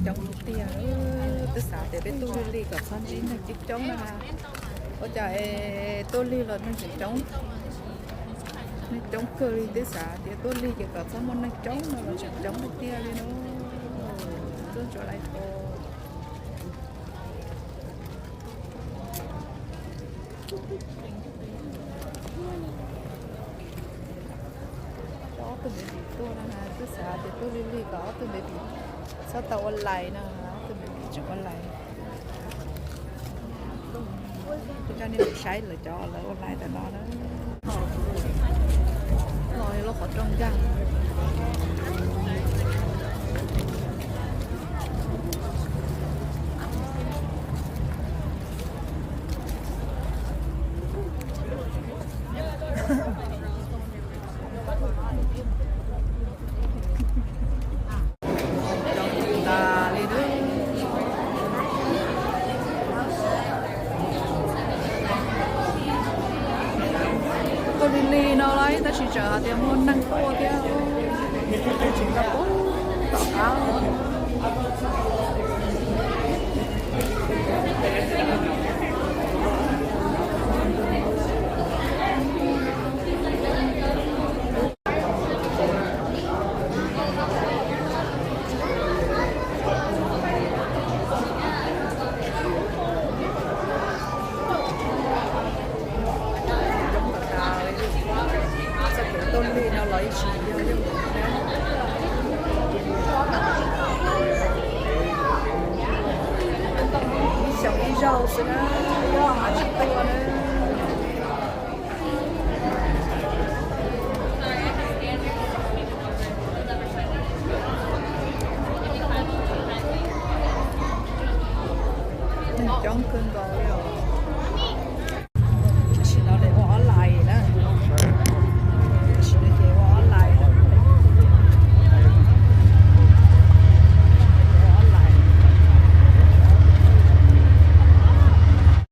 Coob tiag, twb xav tias peb tuaj lig lig kom txhob ntsib neeg coob coob na. Ua cas es tuaj lig los neeg tseem coob, neeg coob kawg li. Twb xav tias tuaj lig ces kom txhob muaj neeg coob no los tseem coob tiag li no. Tuaj ntsuav lais tos. Coj ob tug baby tuaj no na, twb xav tias tuaj lig lig kom ob tug baby txhob tau ua lais no, ob tug baby tseem ua lais. Kuv coj nej mus saib lawv cov lawv ua lais tam no na. Los lub qhov rooj nkag. Coob tas li. Tuaj lig lig no los tab sis tseem hais tias muaj neeg tuaj thiab, tseem tau pub tom qab. Coob tas li, txoj kev tuaj lig no los ib tsis yog yog ib xyoos ib zaug xwb na, yog mas tsis tuaj na. Neeg coob kawg nkaus li os.